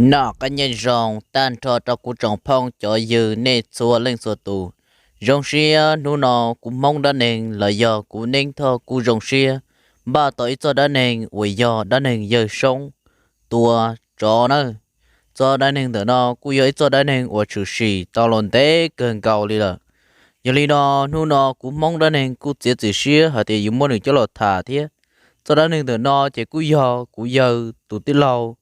Noj qab nyob zoo tag nrho rau kuv tsoom phooj cov ywg nej txhua leej txhua tus. Zoo siab hnub no kuv Hmoob dab neeg los yog kuv Neeb Thoj kuj zoo siab npaj tau ib txoj dab neeg uas yog dab neeg yawg Soob tua tsov na. Txoj dab neeg ntawm no kuj yog ib txoj dab neeg uas tshwm sim tau los ntev kawg nkaus li lawm. Yog li no, hnub no kuv Hmoob dab neeg kuj txiav txim siab hais tias yuav muab nws coj los tham thiab. Txoj dab neeg ntawm no ces kuj yog kuv yawg tus tij laug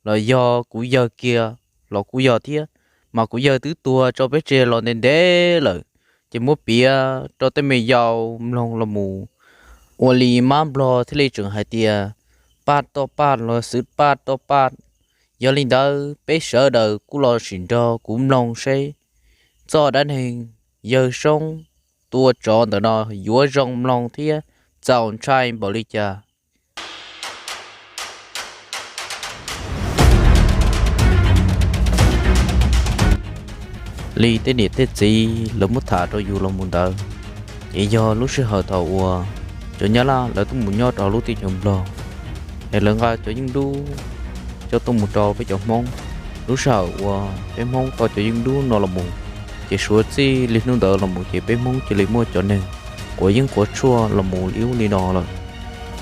los yog kuv yawg kiag los kuj yog thiab, mas kuv yawg twb tuag tso peb tseg los ntev ntev lawm, ces muab piav rau tej me yau mloog los mus ua li mab nplog thiaj li tseem hais tias paj toj paj los xwb paj toj paj. Yog li ntawd peb sawv daws kuj los sim nrog kuv mloog seb txoj dab neeg yawg Soob tua tsov ntawm no yuav zoo mloog thiab txaus ntshai npaum li cas. Li tej niam tej txiv lawv muab tham rau yus los mus ntawd, ces yog lub sij hawm thaum uas cov Nyab Laj lawv tuaj mus nyob rau lub teb chaws Nplog, es lawv nqa cov yeeb dub coj tuaj mus rau peb cov Hmoob. Lub sij hawm uas peb Hmoob tau cov yeeb dub no los mus, ces suav txij li hnub ntawd los mus ces peb Hmoob cia li muaj cov neeg quav yeeb quav tshuaj los mus li ub li no lawm.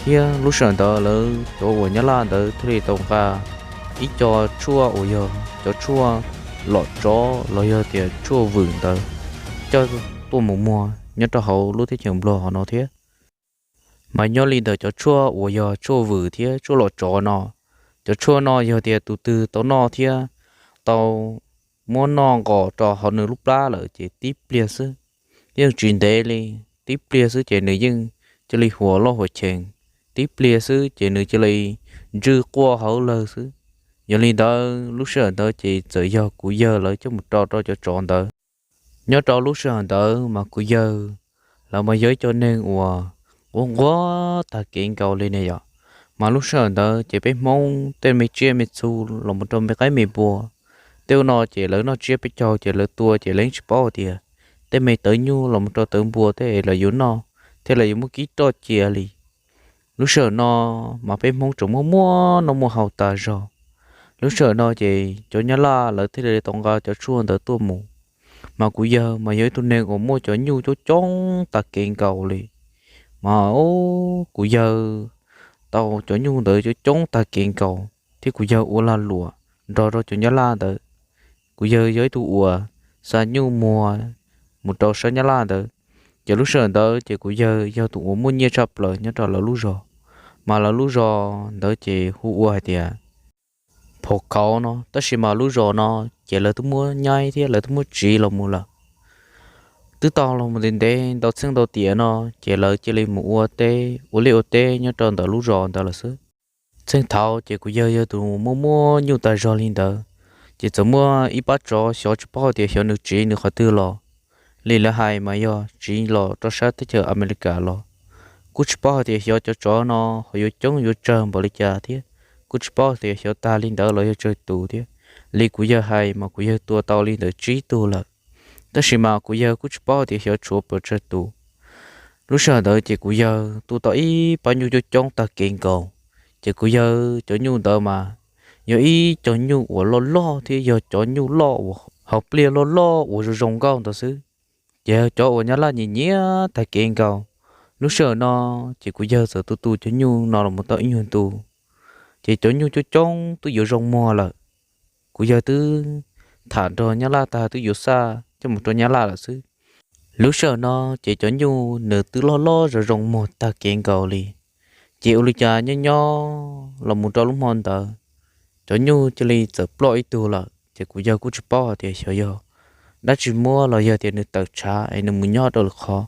Thiab lub sij hawm ntawd lawv cov uas Nyab Laj ntawd thiaj li tau nqa ib co tshuaj uas yog cov tshuaj lom tsov los yog tias tshuaj vwm ntawd coj tuaj mus muag nyob rau hauv lub teb chaws Nplog no thiab. Mas nyob li ntawm cov tshuaj uas yog tshuaj vwm thiab tshuaj lom tsov no, cov tshuaj no yog tias tus twg tau noj thiab tau muab noj nqos rau hauv nws lub plab lawm ces tib pliag xwb, yeej tsis ntev li, tib pliag xwb ces nws yeej cia li huas loj huas chees, tib pliag xwb ces nws cia li ntswj quaj hauv lawg xwb. Yog li ntawd lub sij hawm ntawd ces txawm yog kuv yawg lawv coj mus rau rau cov tsov ntawd. Nyob rau lub sij hawm ntawd mas kuv yawg lawv mas yog ib co neeg uas nquag nquag tag kev nkaus li ne yom. Mas lub sij hawm ntawd ces peb Hmoob tej me tsiaj me txhu los mus rau me qaib me npua, tej ua no ces lawv noj tsiab peb caug ces lawv tua ces lawv yeej tsis paub tias tej me tawv nyuj los mus rau tawv npua tej lawv yuav noj thiab lawv yuav muab kib roj cia li. Lub sij hawm no mas peb Hmoob tseem muaj muaj noj muaj haus tas zog. Lub sij hawm no ces cov Nyab Laj lawv thiaj li tau nqa cov tshuaj ntawd tuaj mus. Mas kuv yawg mas yog ib tug neeg uas muaj cov nyuj coob coob tag kev nkaus li. Mas kuv yawg tau cov nyuj ntawd coob coob tag kev nkaus thiab kuv yawg ua lag luam nrog rau cov Nyab Laj ntawd. Kuv yawg yog ib tug uas xa nyuj muag mus rau sab Nyab Laj ntawd. Ces lub sij hawm ntawd ces kuv yawg yog tus uas muaj nyiaj tshaj plaws nyob rau lawv lub zos. Mas lawv lub zos ntawd ces hu ua hais tias Phom Khauv no, tab sis mas lub zos no ces lawv twb muab nyaib thiab lawv twb muab tsiv los mus lawm. Twb tau los mus ntev ntev ntau txheej ntau tiam no ces lawv cia li mus ua teb ua liaj ua teb nyob rau ntawm lub zos ntawd lawm xwb. Txheej thaud ces kuv yawg yog tus muaj muaj nyuj tas zog li ntawd, ces txawm muaj ib pab tsov xyov tsis paub tias xyov nws tsiv nws qhov twg los li lawv hais mas yog tsiv los rau sab teb chaws Amelikas los. Kuj tsis paub hais tias xyov cov tsov no ho yuav coob yuav tsawg npaum li cas thiab kuj tsis paub tias xyov tag li ntawd los yog tsawg tus thiab. Li kuv yawg hais mas kuv yawg tua tau li ntawd tsib tug lawm, tab sis mas kuv yawg kuj tsis paub tias xyov tshuav puas tsawg tus. Lub sij hawm ntawd ces kuv yawg tua tau ib pab nyuj coob coob tag kev nkaus. Ces kuv yawg cov nyuj ntawd mas yog ib cov nyuj uas loj loj thiab yog cov nyuj loj uas haus pliaj loj loj uas zoo zoo nkauj ntawd xwb. Ces cov uas Nyab Laj nyiam nyiam tag kev nkaus. Lub sij hawm no ces kuv yawg txawm tu tu cov nyuj no los mus tau ib nyuag ntu, ces cov nyuj coob coob twb yuav zoo muag lawm. Kuv yawg twb tham nrog Nyab Laj tag twb yuav xa coj mus rau Nyab Laj lawm xwb. Lub sij hawm no ces cov nyuj nws twb loj loj zoo zoo muag tag kev nkaus li. Ces ua li cas nyob nyob los mus rau lub hmo ntawd, cov nyuj cia li txawm ploj ib tug lawm. Ces kuv yawg kuj tsis paub hais tias xyov yog dab tsi muab los yog tias nws tawm tshav es nws mus nyob rau lwm qhov,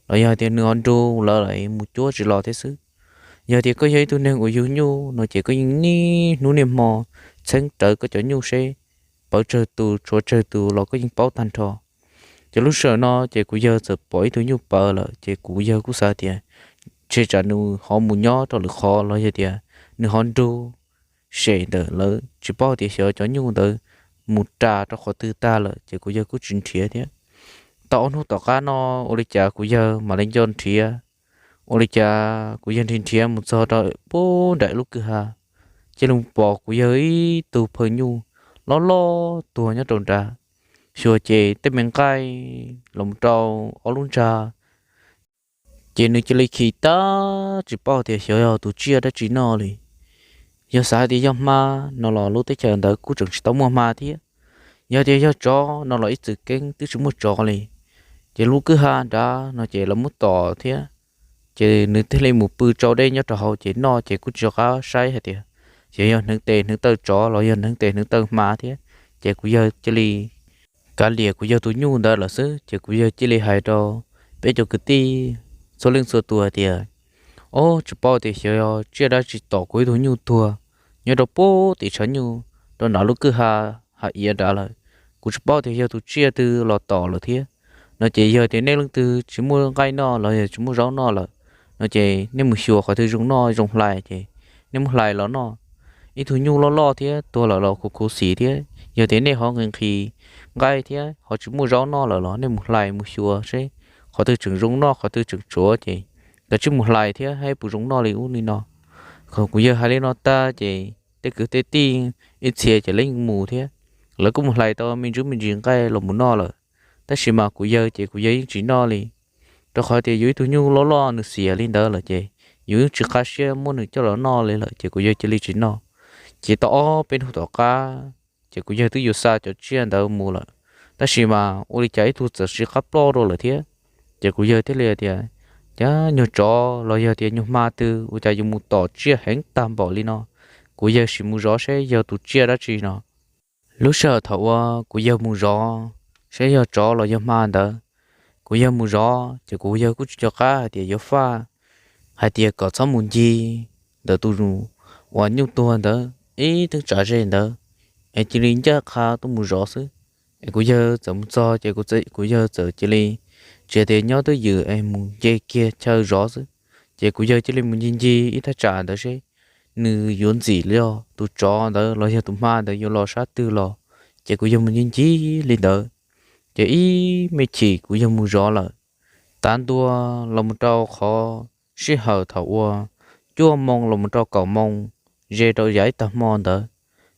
los yog tias nws ho nrug lawv lawm es mus cuab tsis los thiab xwb. Yog tias koj yog ib tug neeg uas yug nyuj no ces koj yeej niaj hnub niaj hmo txheeb rawv koj cov nyuj seb pawv tsawg tus tshuav tsawg tus los koj yeej paub tag nrho. Ces lub sij hawm no ces kuv yawg txawm pom ib tug nyuj pawv lawm ces kuv yawg kuj xav tias ntshe tsam nws ho mus nyob rau lwm qhov los yog tias nws ho nrug sem ntawm lawv, tsis paub tias xyov cov nyuj ntawd mus ras rau qhov twg tag lawm ces kuv yawg kuj tsis nrhiav thiab. Tau ob hnub tom qab no ua li cas kuv yawg mam li nco nrhiav. Ua li cas kuv yawg nrhiav nrhiav mus txog rau pub nraim lub kwj ha, cia li pom kuv yawg ib tug phaw nyuj loj loj tuag nyob rau nrad. Xyuas ces tej me nqaij los mus rau ob lub ntsag, ces nws cia li khi tag tsis paub tias xyov yog tus tsiaj dab tsi noj li. Yog xav tias yog hma no los lub teb chaws ntawd kuj tseem tsis tau muaj hma thiab. Yog tias yog tsov no los ib txwm keeb twb tsis muaj tsov li. Ces lub kwj ha nrad no ces lawv muab tom thiab, ces nws thiaj li mus pw tsau dej nyob rau hauv ces noj ces kuj tsis qab saib hais tias xyov yog hneev tes hneev taw tsov los yog hneev tes hneev taw hma thiab. Ces kuv yawg cia li kav liam kuv yawg tus nyuj ntawd lawm xwb. Ces kuv yawg cia li hais rau peb cov kwv tij txhua leej txhua tus hais tias, ob, tsis paub tias xyov yog tsiaj dab tsi tom kuv ib tug nyuj tuag nyob rau pem tim tshav nyuj rau nram lub kwj ha, ha iav nrad lawm. Kuv tsis paub tias yog tus tsiaj twg los tom lawm thiab. No ces yog tias nej leej twg tsis muaj nqaij noj los yog tsis muaj zaub noj lawm, no ces nej mus xyuas qhov twg zoo noj zoo hlais ces nej muab hlais los noj. Ib tug nyuj loj loj thiab tuag lawm los khuv khuv xim thiab. Yog tias nej ho nqhis nqhis nqaij thiab ho tsis muaj zaub noj lawm los nej mus hlais mus xyuas seb qhov twg tseem zoo noj qhov twg tseem tshuav ces kav tsij mus hlais thiab saib puas zoo noj li ub li no. Thaum kuv yawg hais li no tag ces tej kwv tej tij ib txhia ces lawv yeej mus thiab. Lawv kuj mus hlais tau me ntsis me ntsis nqaij los mus noj lawm. Tab sis mas kuv yawg ces kuv yawg yeej tsis noj li, rau qhov tias yus ib tug nyuj loj loj nws xiam li ntawd lawm ces yus yeej tsis qab siab muab nws coj los noj li lawm ces kuv yawg cia li tsis noj. Ces tau ob peb hnub tom qab ces kuv yawg twb yuav xa cov tsiaj ntawd mus lawm, tab sis mas ua li cas ib tug txawm sib qab ploj rau lawm thiab. Ces kuv yawg thiaj li tias, cas nyuag tsov los yog tias nyuag hma twg ua cas yuav mus tom tsiaj heev tag npaum li no. Kuv yawg sim mus zov seb yog tus tsiaj dab tsi no. Lub sij hawm thaum uas kuv yawg mus zov seb yog tsov los yog hma ntawd, kuv yawg mus zov ces kuv yawg kuj tsis nco qab hais tias yuav faj, hais tias kom txhob mus ncig ntawm tus uas nyuj tuag ntawd ib teeb tsav ze ntawd, es cia li ncaj qha tuaj mus zov xwb. Es kuv yawg txawm mus txog ces kuv yawg txawm cia li tsis tias nyob twj ywm es mus nce kiag chaw zov xwb. Ces kuv yawg cia li mus ncig ncig ib thaj tsam ntawd seb nws yuav ntxim li tus tsov ntawd los yog tus hma ntawd yuav los sab twg los. Ces kuv yawg mus ncig ncig li ntawd, ces ib me chim kuv yawg mus zov lawm. Tav ntua los mus rau qhov sij hawm thaum uas cuaj moo los mus rau kaum moo ze rau yav ib tag hmo ntawd,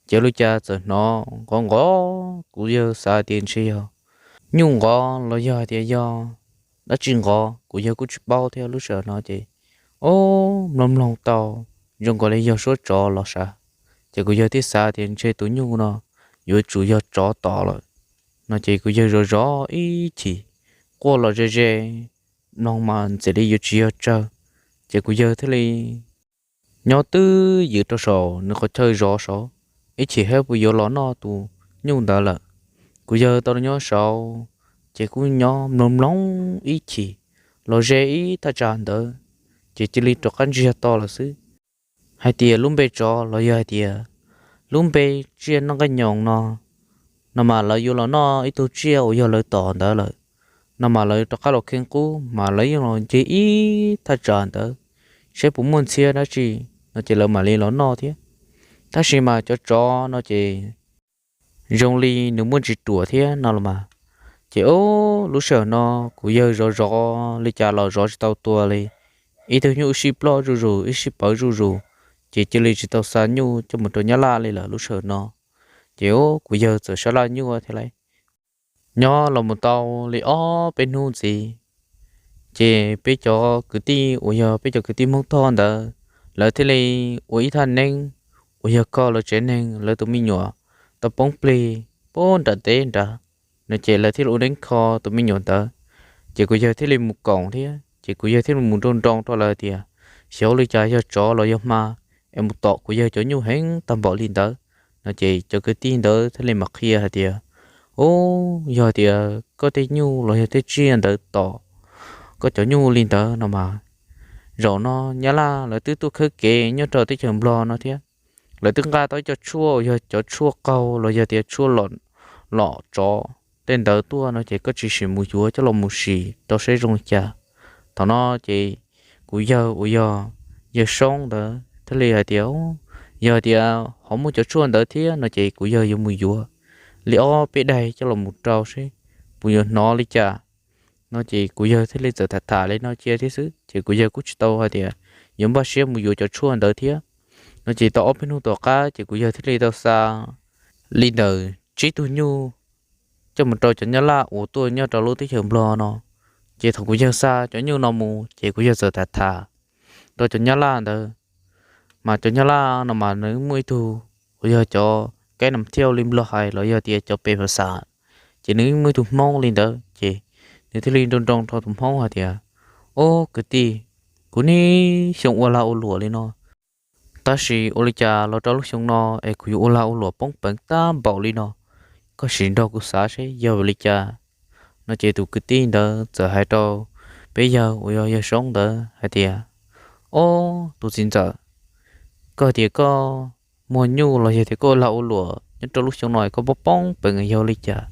ces ua li cas txawm hnov nqov nqov, kuv yawg xav tias ntshe yog nyuj nqov los yog hais tias yog dab tsi nqov kuv yawg kuj tsis paub thiab. Lub sij hawm no ces, o, mloog mloog tau zoo nkaus li yog suab tsov los sav. Ces kuv yawg thiaj xav tias ntshe tus nyuj no yuav tsum yog tsov tom lawm. No ces kuv yawg zov zov ib chim, quaj los ze ze, mloog mas ntxim li yuav tsis yog tsawg. Ces kuv yawg thiaj li nyob twj ywm rau saum nws qhov chaw zov saud, ib chim saib puas yuav los noj tus nyuj ntawd lawm. Kuv yawg tau nyob saud, ces kuj nyob mloog mloog ib chim, los ze ib thaj tsam ntawd, ces cia li rov qab ntsiag to lawm xwb. Hais tias lub npe tsov los yog hais tias lub npe tsiaj noj nqaij nyoos no, no mas lawv yuav los noj ib tug tsiaj uas yog lawv tom ntawd lawm. No mas lawv rov qab los kheej qub mas lawv yeej los ncig ib thaj tsam ntawd, saib puas muaj ntxhiab dab tsi, no ces lawv mam li los noj thiab. Tab sis mas cov tsov no ces zoo li nws muaj ntsis ruam thiab no los mas. Ces o, lub sij hawm no kuv yawg zov zov li cas los zov tsis tau tua li. Ib tug nyuj ib sij ploj zuj zus ib sij pawv zuj zus, ces cia li tsis tau xa nyuj coj mus rau Nyab Laj li lawm lub sij hawm no. Ces o, kuv yawg txawm sab laj nyuaj thiab lauj. Nyob los mus tau li ob peb hnub ntxiv, ces peb cov kwv tij uas yog peb cov kwv tij Hmoob Thoj ntawd, lawv thiaj li ua ib thaj neeb uas yog kho lawv tsev neeg lawv tus me nyuam tau poob plig puag nram teb nrad, no ces lawv thiaj li ua neeb kho tus me nyuam ntawd. Ces kuv yawg thiaj li mus koom thiab, ces kuv yawg thiaj li mus nroo nroo rau lawv tias, xyov ua li cas yog tsov los yog hma es mus tom kuv yawg cov nyuj heev tag npaum li ntawd. No ces cov kwv tij ntawd thiaj li mam qhia hais tias, o, yog tias koj tej nyuj los yog tej tsiaj ntawd tom koj cov nyuj li ntawd no mas, zaum no Nyab Laj lawv twb tuaj khawb kev nyob rau teb chaws Nplog no thiab. Lawv twb nqa tau ib co tshuaj uas yog cov tshuaj qaug los yog tias tshuaj lom tsov tej ntawd tuaj no ces koj tsis sim mus yuav coj los mus sim rau saib zoo li cas. Thaum no ces kuv yawg uas yog yawg Soob ntawd thiaj li hais tias, yog tias ho muaj cov tshuaj ntawd thiab no ces kuv yawg yuav mus yuav li ob peb daig coj los mus rau seb puas yuav hnov li cas. No ces kuv yawg thiaj li txawm tham tham li no cia thiab xwb, ces kuv yawg kuj tsis tau hais tias yuav npaj siab mus yuav cov tshuaj ntawd thiab. No ces tau ob peb hnub tom qab ces kuv yawg thiaj li tau xa li ntawm tsib tug nyuj coj mus rau cov nyab laj uas tuaj nyob rau lub teb chaws Nplog no. Ces thaum kuv yawg xa cov nyuj no mus ces kuv yawg txawm tham tham rau cov nyab laj ntawd, mas cov nyab laj no mas nws muaj ib tug uas yog cov kaib nam thiaj li Nplog hais los yog tias cov pes phav xas, ces nws muaj ib tug Hmoob li ntawd ces nws thiaj li nroo nroo rau tus Hmoob hais tias, Ob kwv tij, kuv niaj xyoo ua lag ua luam li no, tab sis ua li cas los rau lub xyoo no es kuv yuav ua lag ua luam poob peev tag npaum li no, koj sim nrog kuv xav seb yog vim li cas. No ces tus kwv tij ntawd txawm hais rau peb yawg uas yog yawg Soob ntawd hais tias, Ob tus txiv ntxawm, koj hais tias koj muag nyuj los yog tias koj ua lag ua luam nyob rau lub xyoo no koj poob poob peev yog li cas?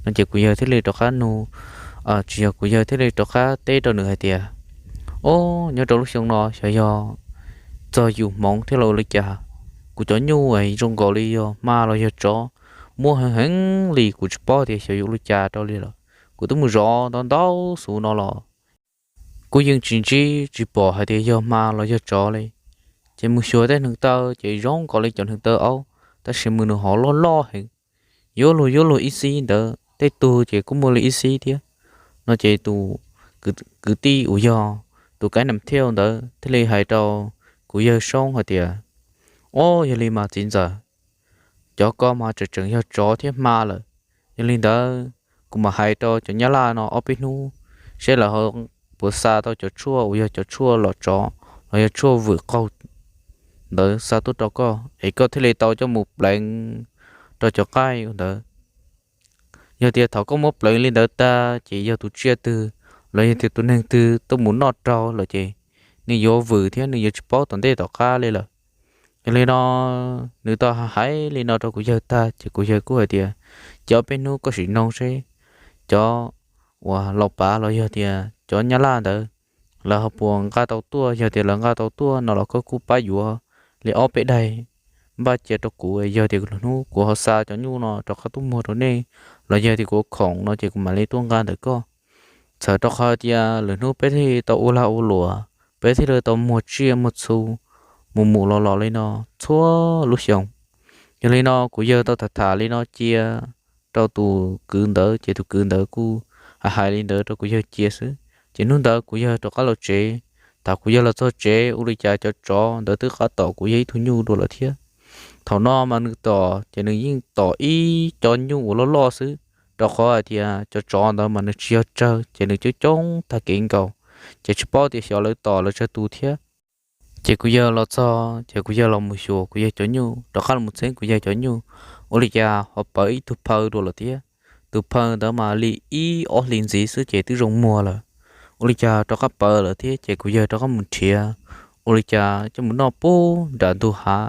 No ces kuv yawg thiaj li rov qab nug, tsis yog, kuv yawg thiaj li rov qab teb rau nws hais tias, Ob, nyob rau lub xyoo no xyov yog txog yus hmoov thiab los ua li cas, kuv cov nyuj zoo nkaus li yog hma los yog tsov muab heev heev li, kuv tsis paub tias xyov yuav ua li cas rau li lawm. Kuv twb mus zov ntau ntau xyoo no los kuj yeej tsis ntsib tsis pom hais tias yog hma los yog tsov li. Ces mus xyuas tej hneev taw ces zoo nkaus li cov hneev taw aub, tab sis mas nws ho loj loj heev, yuav luag yuav luag ib xib ntawd, tej tug ces kuj muaj li ib xib thiab. No ces tus kwv tij uas yog tus kaib nam thiaj ntawd thiaj li hais rau kuv yawg Soob hais tias, Ob, yog li mas txiv ntxawm, cov ko mas tseem tseem yog tsov thiab hma lawm. Yog li ntawd, kuv mam hais rau cov nyab laj no ob peb hnub seb lawv ho puas xa tau cov tshuaj uas yog cov tshuaj lom tsov los yog tshuaj vwm qaug ntawd xa tuaj rau koj es koj thiaj li tau coj mus pleev rau cov qaij ntawd. Yog tias thaum koj muab pleev li ntawd tag ces yog tus tsiaj twg los yog tias tus neeg twg tuaj mus noj raug lawm ces nws yuav vwm thiab nws yuav tsis paub tom ntej tom qab li lawm. Yog li no, nws tau hais li no rau kuv yawg tag ces kuv yawg kuj hais tias, Ces ob peb hnub koj sim noog seb cov uas laus pav los yog tias cov nyab laj ntawd lawv ho puas nqa tau tuaj, yog tias lawv nqa tau tuaj no los koj kuj pab yuav li ob peb daig npaj cia rau kuv, yog tias lwm hnub kuv ho xa cov nyuj no rov qab tuaj muag rau nej los yog tias kuv khoom no ces kuv mam li tuaj nqa ntawm koj. Txawm rau qhov tias lwm hnub peb thiaj li tau ua lag ua luam, peb thiaj li tau muag tsiaj muag txhu mus mus los los li no txhua lub xyoo. Yog li no kuv yawg tau tham tham li no cia rau tus kwv ntawd ces tus kwv ntawd kuj hais hais li ntawd rau kuv yawg cia xwb. Ces hnub ntawd kuv yawg rov qab los tsev. Thaum kuv yawg los txog tsev ua li cas cov tsov ntawd twb qab tom kuv yawg ib tug nyuj dua lawm thiab. Thaum no mas nws tom ces nws yeej tom ib co nyuj uas loj loj xwb, rau qhov hais tias cov tsov ntawd mas nws tsis yog tsawg ces nws coob coob tag kev nkaus, ces tsis paub tias xyov lawv tom lawv tsawg tus thiab. Ces kuv yawg los txog ces kuv yawg los mus xyuas kuv yawg cov nyuj, rov qab los mus txheeb kuv yawg cov nyuj, ua li cas ho pawv ib tug phaw dua lawm thiab. Tus phaw ntawd mas li ib ob hlis ntxiv xwb ces twb zoo muag lawm. Ua li cas rov qab pawv lawm thiab ces kuv yawg rov qab mus nrhiav, ua li cas coj mus noj puag nram ntug hav.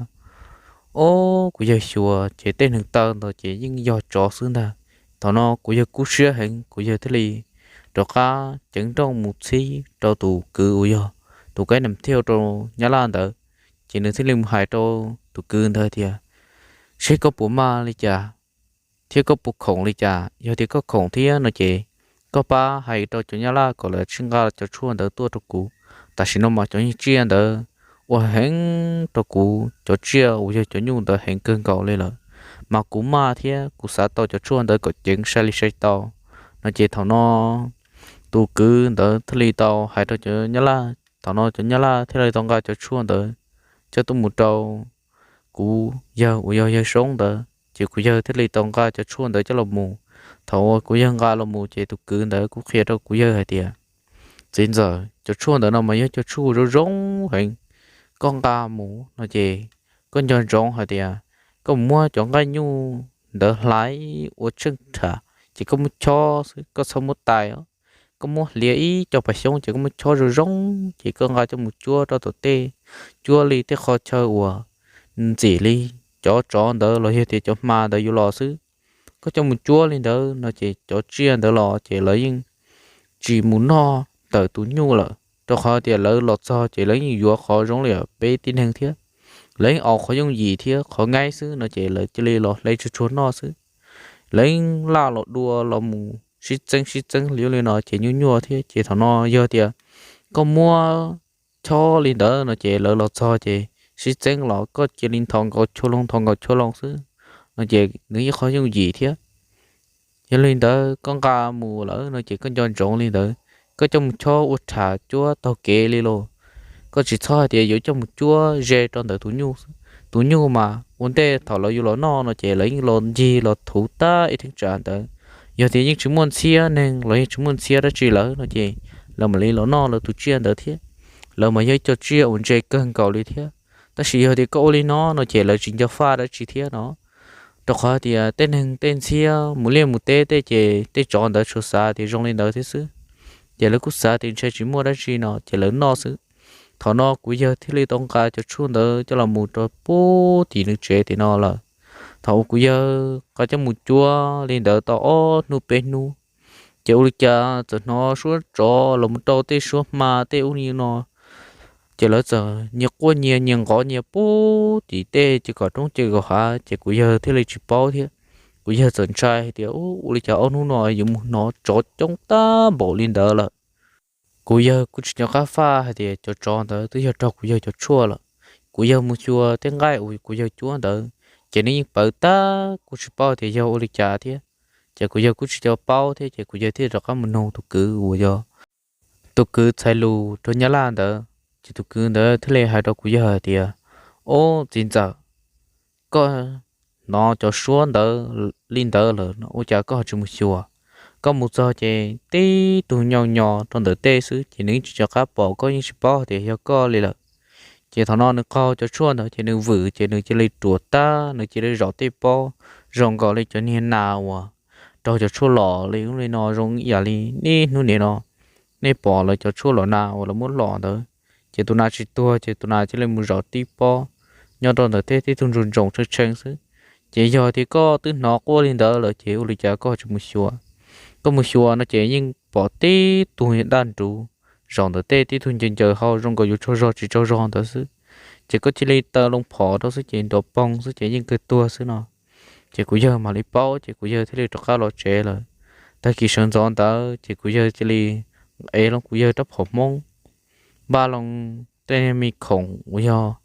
Ob, kuv yawg xyuas ces tej hneev taw ntawd ces yeej yog tsov xwb ntag. Thaum no kuv yawg kub siab heev, kuv yawg thiaj li rov qab ceev nrooj mus txhib rau tus kwv uas yog tus kaib nam thiaj rau nyab laj ntawd. Ces nws thiaj li mus hais rau tus kwv ntawd tias, Seb koj puas maj li cas thiab koj puas khoom li cas. Yog tias koj khoom thiab no ces koj pab hais rau cov nyab laj kom lawv tsis nqa cov tshuaj ntawd tuaj rau kuv. Tam sim no mas cov tsiaj ntawd ua heev rau kuv cov tsiaj uas yog cov nyuj ntawd heev kawg nkaus li lawm, mas kuv maj thiab kuv xav tau cov tshuaj ntawd kom ceev sai li sai tau. No ces thaum no tus kwv ntawd thiaj li tau hais rau cov nyab laj. Thaum no cov nyab laj thiaj li tau nqa cov tshuaj ntawd coj tuaj mus rau kuv yawg uas yog yawg Soob ntawd, ces kuv yawg thiaj li tau nqa cov tshuaj ntawd coj los mus. Thaum uas kuv yawg nqa los mus ces tus kwv ntawd kuj qhia rau kuv yawg hais tias, Txiv ntxawm, cov tshuaj ntawd no mas yog cov tshuaj zoo zoo heev, koj nqa mus no ces koj nco ntsoov hais tias koj mus muab cov nqaij nyuj ntawd hlais ua tsheej rham, ces koj muab chob xwb, koj txhob muab tais os. Koj muab hliav ib co pas xyoob ces koj muab chob zoo zoo, ces koj nqa coj mus cuab rau tom tej, cuab li tej qhov chaw uas ntxim li cov tsov ntawd los yog tias cov hma ntawd yuav los xwb. Koj coj mus cuab li ntawd no ces cov tsiaj ntawd los ces lawv yeej tsis mus noj ntawm tus nyuj lawm, rau qhov tias lawv los txog ces lawv yeej yuav qhov zoo li peb tib neeg thiab. Lawv yeej aus qhov yooj yim thiab qhov ngaib xwb no ces lawv cia li los hle tsuag tsuag noj xwb. Lawv yeej laj los dua los mus sib txeeb sib txeeb li li no ces nyuaj nyuaj thiab. Ces thaum no yog tias koj muab chob li ntawd no ces lawv los txog ces sib txeeb los koj cia li nthos nkaus chua loo nthos nkaus chua loo xwb. no ces nws yeej qhov yooj yim thiab. Yog li ntawd koj nqa mus lawm no ces koj nco ntsoov li ntawd, koj coj mus chob ua rhas cuab taug kev li los. Koj tsis txhob hais tias yuav coj mus cuab ze rau ntawm tus nyuj. Tus nyuj mas ua ntej thaum lawv yuav los noj no ces lawv yeej los ncig los thuv tag ib theeb tsam ntawd. Yog tias yeej tsis muaj ntxhiab neeg los yeej tsis muaj ntxhiab dab tsi lawm no ces lawv mam li los noj lawv tus tsiaj ntawd thiab. Lawv mas yog ib co tsiaj uas ntse kawg nkaus li thiab. Tab sis yog tias koj ua li no no ces lawv tsis nco faj dab tsi thiab no. Rau qhov tias tej neeg tej ntxhiab mus liaj mus teb tej ces tej tsov ntawd tsuas xav tias zoo li ntawd thiab xwb. Ces lawv kuj xav tias ntshai tsis muaj dab tsi no ces lawv noj xwb. Thaum no kuv yawg thiaj li tau nqa cov tshuaj ntawd coj los mus rau pub tim nws tsev tim no lawm. Thaum uas kuv yawg nqa coj mus cuab li ntawd tau ob hnub peb hnub, ces ua li cas txawm hnov suab tsov los mus rau tej suab hma tej ub li no. Ces lawv txawm nyias quaj nyias nyias nqov nyias pub tim tej ces kom roob ces kom hav ces kuv yawg thiaj li tsis paub thiab. Kuv yawg txawm ntshai hais tias ua li cas ob hnub no yuav mus hnov tsov coob tag npaum li ntawd lawm. Kuv yawg kuj tsis nco qab faj hais tias cov tsov ntawd twb yog raug kuv yawg cov tshuaj lawm. Kuv yawg mus xyuas tej nqaij uas kuv yawg cuab ntawd, ces nws yeej pawv tag kuj tsis paub tias yog ua li cas thiab. Ces kuv yawg kuj tsis nco paub thiab ces kuv yawg thiaj rov qab mus noog tus kwv uas yog tus kwv txhais lus rau Nyab Laj ntawd. Ces tus kwv ntawd thiaj li hais rau kuv yawg hais tias, Ob txiv ntxawm, koj hnov cov suab ntawd li ntawd lawm ua cas koj ho tsis mus xyuas? Koj mus txog ces tib tug nyob nyo rau ntawm tej xwb ces nws yeej tsis nco qab pom koj yeej tsis paub tias yog koj li lawm. Ces thaum no nws qaug cov tshuaj ntawd ces nws vwm ces nws cia li ruam tag nws cia li zaum tej pob zoo nkaus li cov niag nas uas raug cov tshuaj los li ub li no zoo ib yam li niaj hnub nim no nej pom lawv cov tshuaj los nas uas lawv muab los ntawd. Ces tus nas tsis tuag ces tus nas cia li mus zaum tib pob nyob rau ntawm tej tib tug ntsoos ntsoos tshee tshee xwb. Ces yog tias koj twb hnov quaj li ntawd lawm ces ua li cas koj tsis mus xyuas? Koj mus xyuas no ces yeej pom tib tug daj nruv zaum ntawm tej tib tug ncaws ncaws hau zoo nkaus yuav tsaug zog tsis tsaug zog ntawd xwb. Ces koj cia li taw loo phom rau xwb ces nrov poog xwb ces yeej kawg tuag xwb no. Ces kuv yawg mam li paub ces kuv yawg thiaj li rov qab los tsev lawm. Tag kis sawv ntxov ntawd ces kuv yawg cia li ev loo kuv yawg rab phom Hmoob, npaj loo tej niag me khoom uas yog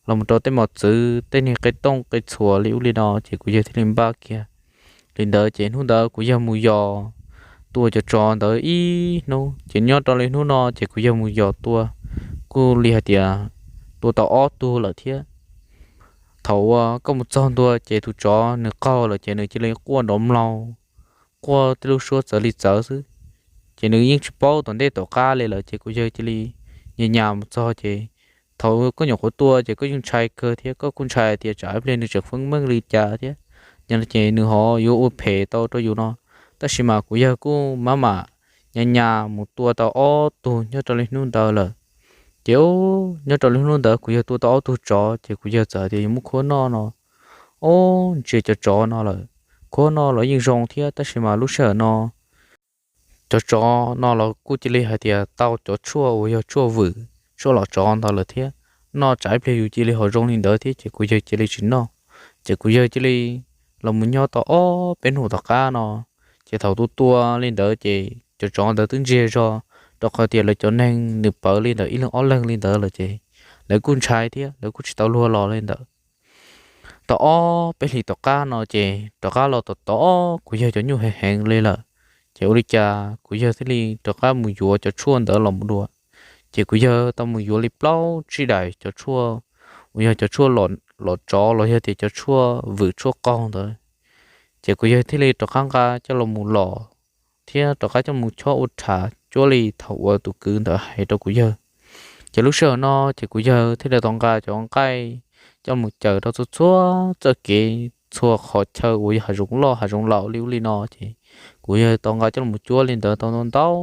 los mus rau tej mos txwv tej niag qe tooj qe txhuas li ub li no ces kuv yawg thiaj li npaj kiag li ntawd. Ces hnub ntawd kuv yawg mus yos tua cov tsov ntawd ib hnub ces nyob rau li hnub no ces kuv yawg mus yos tua kuj li hais tias tua tau ob tug lawm thiab. Thaum uas koj mus txog ntua ces tus tsov nws qaug lawm ces nws cia li quaj nrov mlaug, quaj tej lub suab txawv li txawv xwb. Ces nws yeej tsis paub tom ntej tom qab li lawm ces kuv yawg cia li nyas nyas mus txog ces thaum koj nyuam qhuav tua ces koj yeej ntshai kawg thiab koj kuj ntshai tias tsam ib pliag nws tseem feeb meej li cas thiab, ces nws ho yuav ua phem tau rau yus no. Tab sis mas kuv yawg kuj maj mam nyas nyas mus tua tau ob tug nyob rau li hnub ntawd lawm. Ces nyob rau li hnub ntawd kuv yawg tua tau ob tug tsov ces kuv yawg txawm tias yuav muab khuab noj no. Ob, ntsia cov tsov no lawm, khuab noj los yeej zoo thiab tab sis mas lub sij hawm no cov tsov no los kuj cia li hais tias tau cov tshuaj uas yog tshuaj vwm tshuaj los tsov ntawd lawm thiab, noj tsam ib pliag yus cia li ho zoo li ntawd thiab ces kuv yawg cia li tsis noj. Ces kuv yawg cia li los mus nyob tau ob peb hnub tom qab no. Ces thaum tus tua li ntawd ces cov tsov ntawd twb ntsiag zog, rau qhov tias lawv cov neeg nws pawv li ntawd ib leeg ob leeg li ntawd lawm ces lawv kuj ntshai thiab lawv kuj tsis tau luag los li ntawd. Tau ob peb hlis tom qab no ces rov qab los tom tod kuv yawg cov nyuj heev heev li lawm. Ces ua li cas kuv yawg thiaj li rov qab mus yuav cov tshuaj ntawd los mus dua. Ces kuv yawg tau mus yuav li plaub tsib daim cov tshuaj uas yog cov tshuaj los tsov los yog tias cov tshuaj vwm tshuaj qaug ntawd. Ces kuv yawg thiaj li rov qab nqa coj los mus los thiab rov qab coj mus chob ua rhas cuab li thaum uas tus kwv ntawd hais rau kuv yawg. Ces lub sij hawm no ces kuv yawg thiaj li tau nqa cov nqaij coj mus cuab rau txhua txhua txoj kev, txhua qhov chaw uas yog hav zoov loj hav zoov laus li ub li no ces kuv yawg tau nqa coj los cuab li ntawd tau ntau ntau.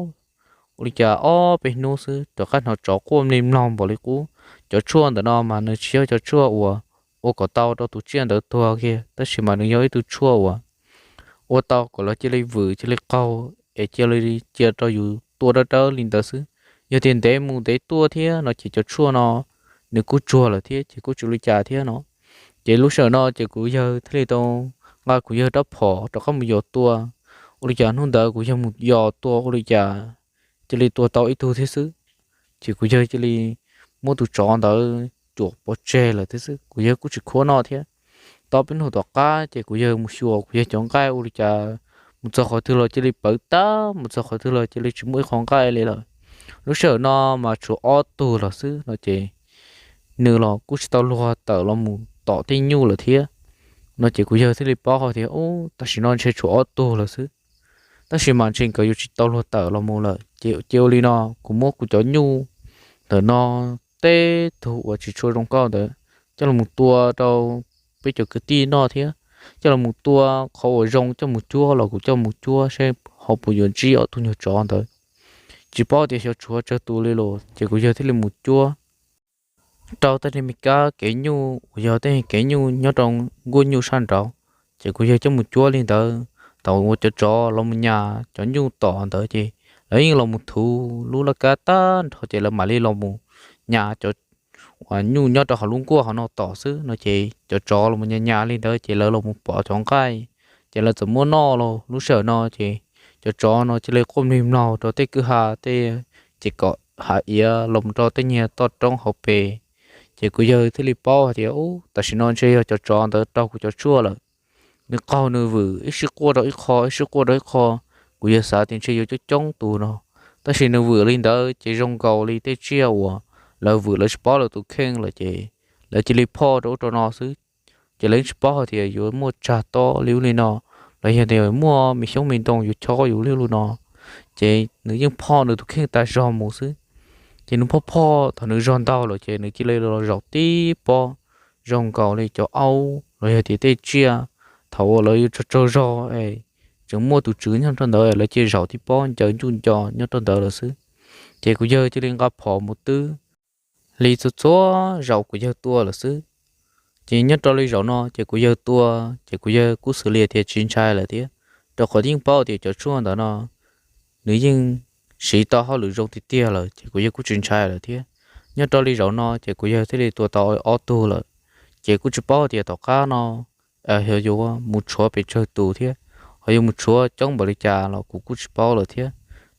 Ua li cas ob peb hnub xwb rov qab hnov tsov quaj mlig mloog npaum li qub. Cov tshuaj ntawm no mas nws tsis yog cov tshuaj uas ua kom tau rau tus tsiaj ntawd tuag kiag tab sis mas nws yog ib tug tshuaj uas ua tau kom lawv cia li vwm cia li qaug es cia li cia rau yus tua dawb dawb li ntawd xwb. Yog tias ntev mus ntev tuaj thiab no ces cov tshuaj no nws kuj tsuag lawm thiab ces kuj tsis ua li cas thiab no. Ces lub sij hawm no ces kuv yawg thiaj li tau nqa kuv yawg rab phom rov qab mus yos tua. Ua li cas hnub ntawd kuv yawg mus yos tua ua li cas cia li tua tau ib tug thiab xwb. Ces kuv yawg cia li muab tus tsov ntawd cuam pov tseg lawm thiab xwb, kuv yawg kuj tsis khuab noj thiab. tau peb hnub tom qab ces kuv yawg mus xyuas kuv yawg cov nqaij ua li cas mus txog qhov twg los cia li pawv tag, mus txog qhov twg los cia li tsis muaj ib qho nqaij li lawm. Lub sij hawm no mas tshuav ob tug los xwb no ces nws los kuj tsis tau luag tawm los mus tom tej nyuj lawm thiab. No ces kuv yawg thiaj li paub hais tias, Ub, tam sim no ntshe tshuav ob tug lawm xwb. Tab sis mas ntshe nkawd yuav tsis tau luag tawm los mus lawm ces cia ua li no, kuv muab kuv cov nyuj ntawm no tej tug uas tsis tshua zoo nkauj ntawd coj los mus tua rau peb cov kwv tij noj thiab coj los mus tua qhov uas zoo coj mus cuab los kuv coj mus cuab seb ho puas yuav ntsib ob tug nyuag tsov ntawd. Tsis paub tias xyov tshuav tsawg tus li los ces kuv yawg thiaj li mus cuab rau tej niag me kab kev nyuj uas yog tej kev nyuj nyob rau nkuaj nyuj sab nraud. Ces kuv yawg coj mus cuab li ntawd, thaum uas cov tsov los mus nyas cov nyuj tom ntawd ces lawv yeej los mus thuv lub laj kab tag nrho ces lawv mam li los mus nyas cov uas nyuj nyob rau hauv lub nkuaj hauv no tom xwb no ces cov tsov los mus nyas nyas li ntawd ces lawv los mus pom cov nqaij ces lawv txawm muab noj los lub sij hawm no ces cov tsov no cia li quaj mlig mlaug rau tej kwj ha tej ces kom hav iav los mus rau tej niag toj roob hauv pes. Ces kuv yawg thiaj li paub hais tias, Ub, tam sim no ntshe yog cov tsov ntawd raug kuv cov tshuaj lawm. Nws qaug nws vwm ib sij quaj rau ib qho ib sij quaj rau ib qho, kuv yawg xav tias ntshe yuav coob coob tus no. Tab sis nws vwm li ntawd ces zoo nkaus li tej tsiaj uas lawv vwm lawv tsis paub lawv tus kheej lawm ces lawv cia li phoj rau ub rau no xwb. Ces lawv yeej tsis paub hais tias yuav muaj tsag tob li ub li no, los yog tias muaj me xyoob me ntoo yuav chob yus li ub li no. Ces nws yeej phoj nws tus kheej tas zog mus xwb. Ces nws phoj phoj thaum nws zog ntau lawm ces nws cia li los zaum tib pob zoo nkaus li cov aub los yog tias tej tsiaj thaum uas lawv yuav tsaug tsaug zog es tseem muaj tus tswv nyob rau ntawd lawv cia li zaum tib pob ncaws ncuj nco nyob rau ntawd lawm xwb. Ces kuv yawg cia li nqa phom mus twb li txhua txhua zaus kuv yawg tua lawm xwb. Ces nyob rau li zaum no ces kuv yawg tua ces kuv yawg kuj xws li tias tsis ntshai lawm thiab, rau qhov yeej paub tias cov tshuaj ntawd no nws yeej siv tau hauj lwm zoo tiag tiag lawm ces kuv yawg kuj tsis ntshai lawm thiab. Nyob rau li zaum no ces kuv yawg thiaj li tua tau ob tug lawm. Ces kuj tsis paub tias tom qab no ho yuav mus tshuav pes tsawg tus thiab ho yuav mus tshuav coob npaum li cas los kuv kuj tsis paub lawm thiab,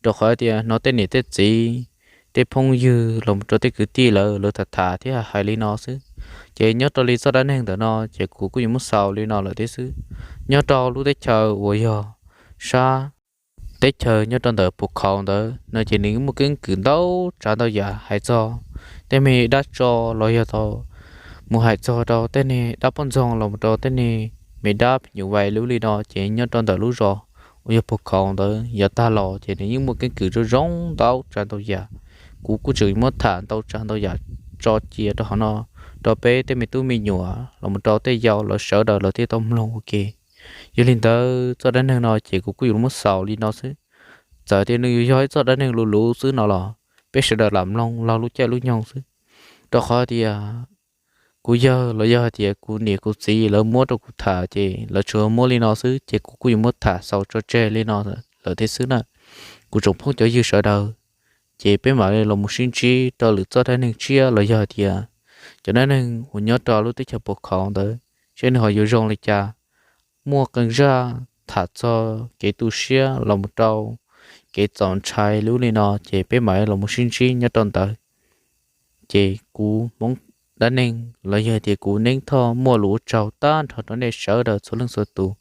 rau qhov tias hnov tej niam tej txiv, tej phooj ywg los rau tej kwv tij lawv lawv tham tham thiab hais li no xwb. Ces nyob rau li txoj dab neeg ntawm no ces kuv kuj yuav muab xaus li no lawm thiab xwb. Nyob rau lub teb chaws uas yog sab teb chaws nyob rau ntawm Pus Khauv ntawd no ces nws muaj keeb kwm ntau tsav ntau yam hais txog tej me dab tso los yog tau mus hais txog rau tej niag dab poj ntxoog los rau tej niag me dab phim nyuj vais lub li no ces nyob rau ntawm lub zos uas yog Pus Khauv ntawd yav tag los ces nws yeej muaj keeb kwm zoo zoo ntau tsav ntau yam. Kuv kuj tseem muab tham ntau tsav ntau yam tso cia rau hauv no rau peb tej me tub me nyuam los mus rau tej yau lawv sawv daws lawv thiaj tau mloog ua ke. Yog li ntawd txoj dab neeg no ces kuv kuj yuav muab xaus li no xwb. Txawm tias nws yuav yog ib txoj dab neeg luv luv xwb no los peb sawv daws lam mloog laug lub caij lub nyoog xwb, rau qhov tias kuv yawg los yog hais tias kuv niam kuv txiv lawv muab rau kuv tham ces lawv tsuas muab li no xwb ces kuv kuj yuav muab tham xaus tso tseg li no lawm thiab xwb na. Kuv tsoom phooj cov ywg sawv daws, ces peb mam li los mus sib ntsib rau lwm txoj dab neeg tshiab los yog hais tias cov dab neeg uas nyob rau lub teb chaws Pus Khauv ntawd seb nws ho yuav zoo li cas, muaj qee zaj tham txog kev tu siab los mus rau kev txaus ntshai lub li no ces peb mam li los mus sib ntsib nyob rau ntawd. Ces kuv Hmoob dab neeg los yog tias kuv Neeb Thoj muaj lus ua tsaug tag nrho rau nej sawv daws txhua leej txhua tus.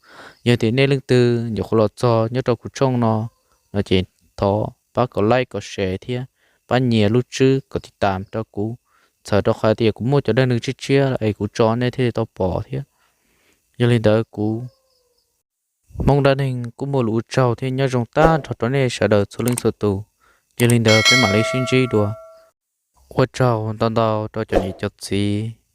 Yog tias nej leej twg nyuam qhuav los txog nyob rau kuv tshooj no, no ces thov pab kom like kom share thiab pab nias lub tswb kom tiv tam rau kuv, txhawm rau qhov tias kuv muaj cov dab neeg tshiab tshiab es kuv tso nej thiaj li tau pom thiab. Yog li ntawd kuv Hmoob dab neeg kuj muaj lus ua tsaug thiab nyob zoo tag nrho rau nej sawv daws txhua leej txhua tus. Yog li ntawd peb mam li sib ntsib dua. Ua tsaug ntau ntau rau cov niam cov txiv.